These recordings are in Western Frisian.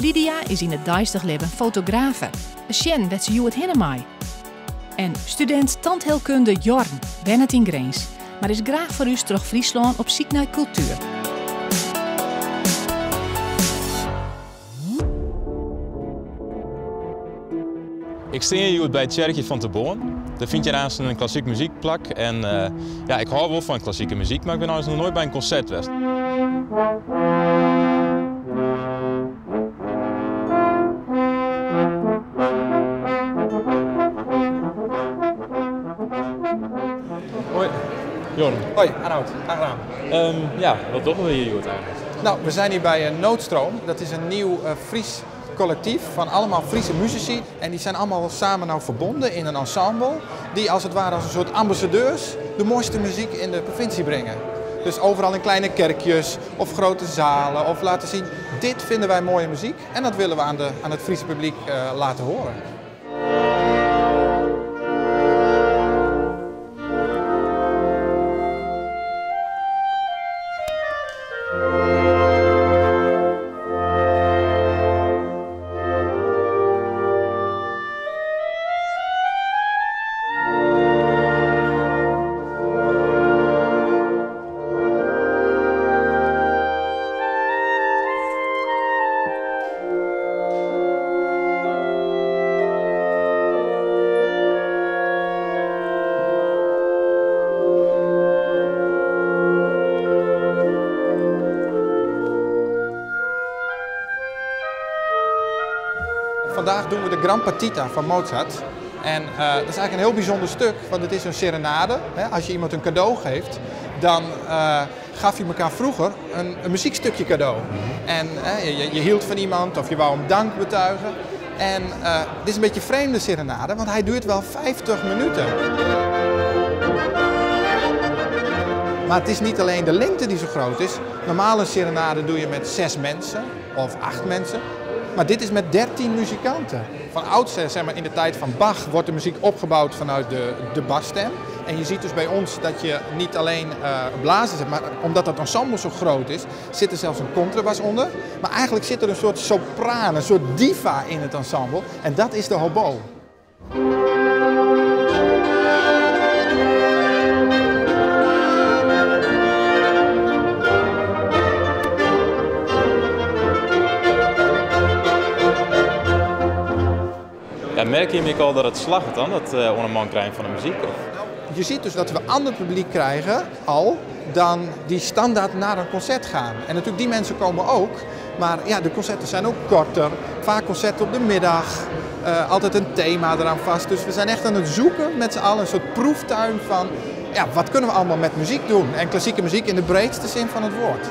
Lydia is yn it deistich libben fotografe. Sjen wêr't se hjoed hinne mei. En studint tandheelkunde Jorn wennet yn Grins, mar is graach foar ús troch Fryslân op syk nei kultuer. Ik stean hjoed by it tsjerkje fan Terborn. Dêr fynt hjir aanst in klassyk muzyk plak. En ja, ik hâld wol fan klassike muzyk, mar ik bin eins noch noait by in konsert west. Hoi, Jorn. Hoi, Arnoud. Aangenaam. Ja, wat dogge we hjir hjoed eigentlik? Nou, we zijn hier bij Noodstroom. Dat is een nieuw Fries collectief van allemaal Friese muzici. En die zijn allemaal samen nou verbonden in een ensemble. Die als het ware als een soort ambassadeurs de mooiste muziek in de provincie brengen. Dus overal in kleine kerkjes of grote zalen of laten zien, dit vinden wij mooie muziek. En dat willen we aan het Friese publiek laten horen. Vandaag doen we de Gran Partita van Mozart. En dat is eigenlijk een heel bijzonder stuk, want het is een serenade. Als je iemand een cadeau geeft, dan gaf je elkaar vroeger een muziekstukje cadeau. En je hield van iemand of je wou hem dank betuigen. En dit is een beetje een vreemde serenade, want hij duurt wel 50 minuten. Maar het is niet alleen de lengte die zo groot is. Normaal een serenade doe je met 6 mensen of 8 mensen. Maar dit is met 13 muzikanten. Van oudsher, in de tijd van Bach, wordt de muziek opgebouwd vanuit de basstem. En je ziet dus bij ons dat je niet alleen blazers hebt, maar omdat dat ensemble zo groot is, zit er zelfs een contrabas onder. Maar eigenlijk zit er een soort sopraan, een soort diva in het ensemble. En dat is de hobo. Ja, merk je al dat het slagget dan, dat onder man krijgen van de muziek? Of? Je ziet dus dat we ander publiek krijgen al dan die standaard naar een concert gaan. En natuurlijk die mensen komen ook, maar de concerten zijn ook korter. Vaak concerten op de middag, altijd een thema eraan vast. Dus we zijn echt aan het zoeken met z'n allen, een soort proeftuin van wat kunnen we allemaal met muziek doen? En klassieke muziek in de breedste zin van het woord.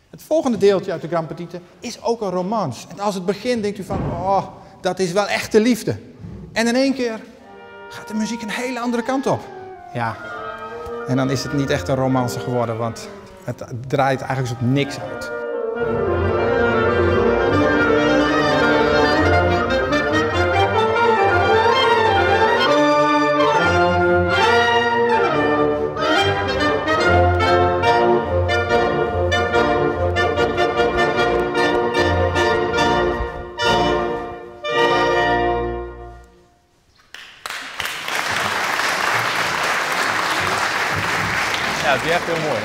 Het volgende deeltje uit de Gran Partita is ook een romance. En als het begint denkt u van, oh, dat is wel echte liefde. En in één keer gaat de muziek een hele andere kant op. Ja, en dan is het niet echt een romance geworden, want het draait eigenlijk op niks uit. Ja, het is echt heel mooi.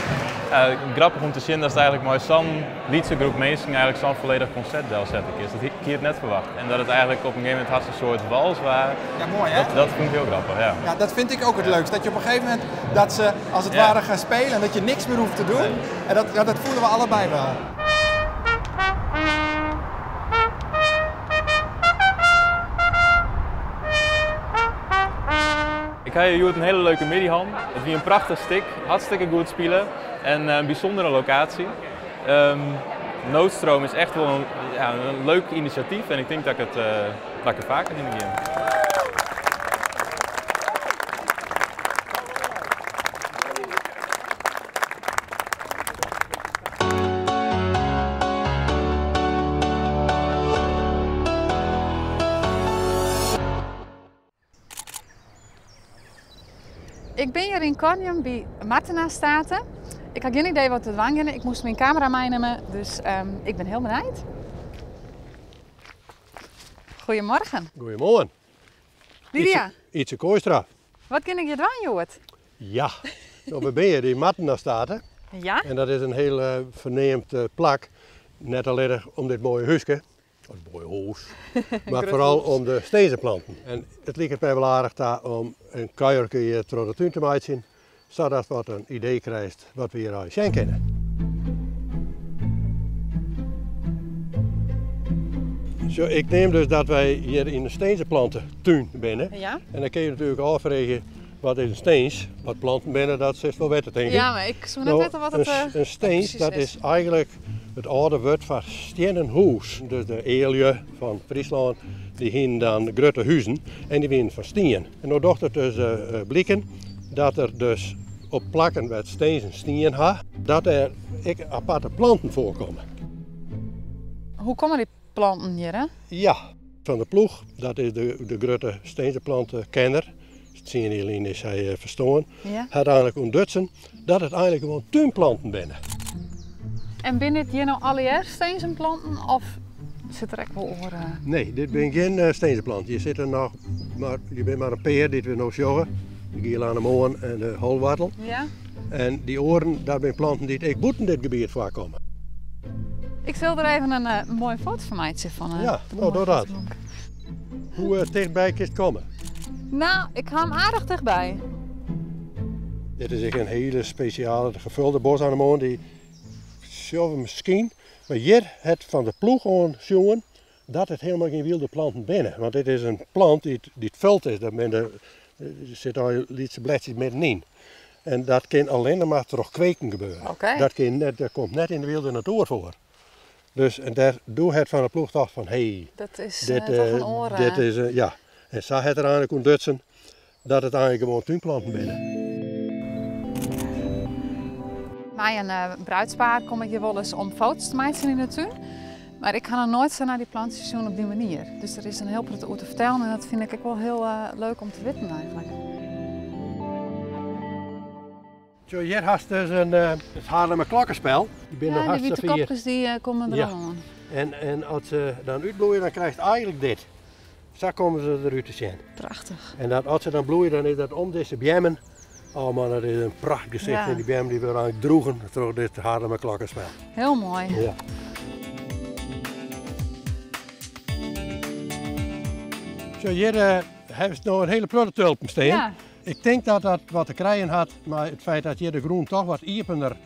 Grappig om te zien dat het eigenlijk maar zo'n lietse groep mensen eigenlijk zo'n volledig concert zetten is. Dat had ik het net verwacht. En dat het eigenlijk op een gegeven moment had een soort wals was. Ja, mooi hè? Dat vond ik heel grappig, ja. Ja, dat vind ik ook het leukst. Dat je op een gegeven moment dat ze als het ware gaan spelen en dat je niks meer hoeft te doen. Nee. En dat voelen we allebei wel. Ik heb hier een hele leuke middag. Het was een prachtig stuk, hartstikke goed spelen en een bijzondere locatie. Noodstroom is echt wel een leuk initiatief en ik denk dat ik het vaker in ga. Ik bin hjir yn Koarnjum by Martena State. Ik ha gjin idee wat we dwaan geane. Ik moast myn kamera meinimme, dus ik bin hiel benijd. Goedemorgen. Goeiemoarn. Lydia. Ietse Kooistra. Wat gean ik hjir dwaan hjoed? Ja, no, we binne hjir yn Martena State. Ja. En dat is in hiel ferneamd plak. Net allinnich om dit moaie húske, of it moaie hûs, mar foaral om de stinzeplanten. En it liket my wol aardich ta om in kuierke hjir troch de tún te meitsjen, sadatst wat in idee krijst wat we hjir allegear sjen kinne. Sjoch, ik neam dus dat wy hjir yn de stinzeplantetún binne. Ja. En dan kinne je natuerlik ôffreegje, wat is in stins? Wat planten binne, dat silst wol witte, tink ik. Ja, mar ik soe net witte wat it In stins, dat is eigenlik it âlde wurd foar stiennen hûs. Dus de eallju fan Fryslân, dy hienen dan grutte huzen en dy wienen fan stien. En no docht it dus bliken dat der dus op plakken wêr't stinzen stien ha, dat dêr ek aparte planten foarkomme. Hoe komme dy planten hjir, hè? Ja, Van der Ploeg, dat is de grutte stinzeplantekenner, 10 jier lyn is hy ferstoarn, Ja. hat eigenlik ûntdutsen dat it eigenlik gewoan túnplanten binne. En binne dit hjir no allegear stinzenplanten of sit der ek wol oare? Nee, dit binne gjin stinzeplanten. Hjir sitte noch mar, hjir binne mar in pear dy't we no sjogge. De giele anemoan en de holwoartel. Ja. En dy oaren, dat binne planten dy't ek bûten dit gebiet foarkomme. Ik sil der even in moaie foto fan meitsje fan Ja, no doch dat. Hoe tichtby kinst komme? No, ik ha him aardich tichtby. Dit is ek in hiele spesjale, de gevulde bosanemoan, dy sjogge we miskien. Mar hjir hat Van der Ploeg oan sjoen dat it hielendal gjin wylde planten binne. Want dit is in plant dy't fuld is, dêr binne, der sitte al lytse bledsjes middenyn. En dat kin allinnich mar troch kweken gebeure. Oké. Dat kin net, dat komt net yn de wylde natoer foar. Dus en dêr, doe hat Van der Ploeg tocht fan hé, Dat is dit, toch in oare. dit is, ja. En sa hat er eigenlik ûntdutsen dat it eigenlik gewoan túnplanten binne. Mei in bruidspaar kom ik hjir wolris om foto's te meitsjen yn de tún. Mar ik ha noch noait sa nei dy plantsjes sjoen op dy manier. Dus der is in hiel protte oer te fertellen en dat fyn ik ek wol hiel leuk om te witten eigenlik. Sjoch, hjir hast dus in, it Haarlemmer klokkenspel. Dy binne Ja, noch dy hartstikke wite fier. kopkes dy komme der Ja. al oan. En as se dan útbloeie, dan krijst eigenlik dit. Sa komme se derút te sjen. Prachtich. En dat, as se dan bloeie, dan is dat om dizze beammen. Oh man, dat is in prachtich gesicht. Ja. En dy beammen dy wurde eigenlik droegen troch dit Haarlemmer klokkenspel. Hiel moai. Ja. Sjoch, hjir hawwe no in hiele protte tulpen stean. Ja. Ik tink dat dat wat te krijen hat mei it feit dat hjir de grûn toch wat iepener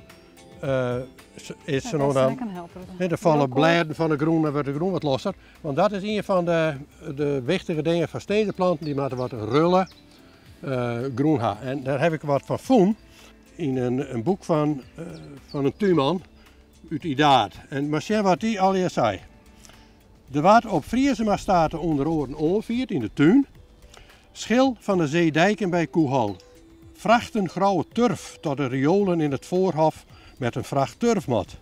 is. Ja, Zo nou dat dan. is ek in helper. Hè, der falle blêden fan de grûn, dan wurdt de grûn wat losser. Want dat is ien fan de wichtige dingen fan stinzeplanten, dy moatte wat rulle grûn ha. En dêr haw ik wat fan fûn yn in boek fan in túnman út Idaard. En mar sjen wat dy allegear sei. Der waard op Friesema State ûnder oaren oanfierd yn de tún. Schil van de zeedijken bij Koehoal. Vrachten grauwe turf tot de riolen in het voorhof met een vracht turfmot.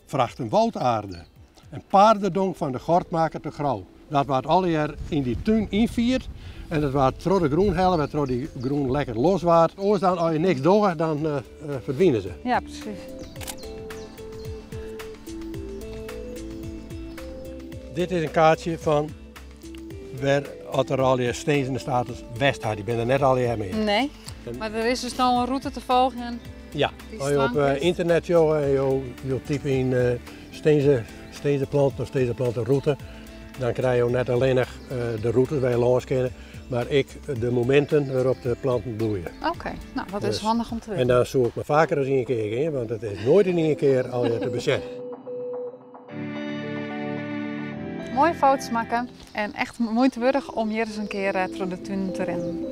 Vrachten woudaarde. En paardendong van de gortmaker te Grou. Dat waard allegear yn dy tún ynfierd. En dat waard troch de grûn helle, wêrtroch dy grûn lekker los waard. Oars dan, as je niks dogge, dan ferdwine se. Ja, presys. Dit is in kaartsje fan wêr at der allegear stinzen de status west ha. Dy binne der net allegear mear. Nee, mar der is dus no in rûte te folgjen. Ja, Die as je op slank is. ynternet sjogge en jo type yn stinzeplanten of stinzeplantenrûte, dan krije jo net allinnich de rûtes wêr je lâns kinne, mar ek de mominten wêrop't de planten bloeie. Oké, no, dat is Dus handich om te witten. En dan soe ik mar faker as ien kear gean, want it is noait yn ien kear allegear te besjen. Moaie foto's makke en echt muoite wurdich om hjir ris in kear troch de tún te rinnen.